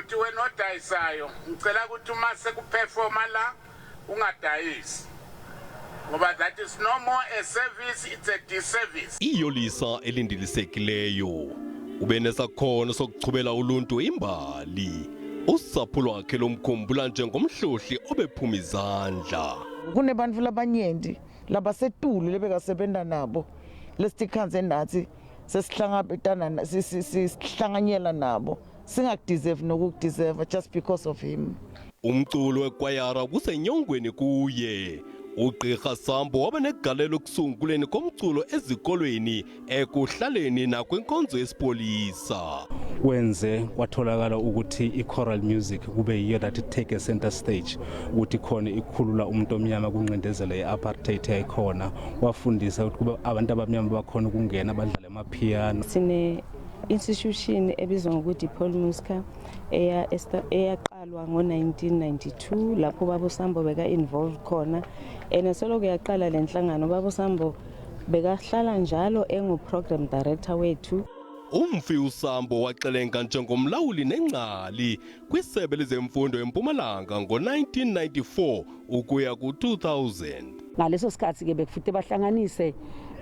Bhuti wena odayisayo, ngicela ukuthi uma sekuperforma la ungadayisi, ngoba that is no more a service, it's a disservice. Iyolisa elindilisekileyo ube nesakhono sokuchubela uluntu imbali. Usapho lwakhe lomkhumbula njengomhlohli obephuma izandla. Kunebantu labanyenti labasetulu lebekasebenta nabo lesitikhandze nathi sesihlangabetana, sihlanganyela nabo, singakudeserve nokukudeserve just because of him. Umculo wekwayara kusenyongweni kuye. Ugqirha Sambo waba negalelo ekusunguleni komculo ezikolweni, ekuhlaleni nakwinkonzo yesipolisa. Wenze kwatholakala ukuthi i-choral music kube yiyo that take a center stage, ukuthi khona ikhulula umuntu omnyama kunqindezelo ye-apartheid yayikhona. Wafundisa ukuthi kube abantu abamnyama bakhona ukungena badlale amapiano. Sine institution ebizwa ngokuthi Paul Muska eyaqalwa ngo-1992 lapho baba uSambo beka involved khona, and selokhu yaqala le nhlangano baba uSambo bekahlala njalo engu-program director wethu. Umfi uSambo waxelenga njengomlawuli nengcali kwisebe lezemfundo eMpumalanga ngo-1994 ukuya ku-2000. Ngaleso sikhathi-ke bekufuthi bahlanganise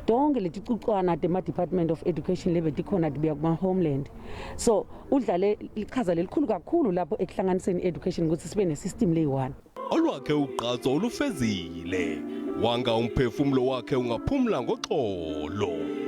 tonke leticucwana tema-Department of Education lebetikhona tibuya kuma-homeland, so udlale iqhaza lelikhulu kakhulu lapho ekuhlanganiseni i-education ukuthi sibe ne-system leyi-one. Olwakhe ugqatso olufezile, wanga umphefumlo wakhe ungaphumla ngoxolo.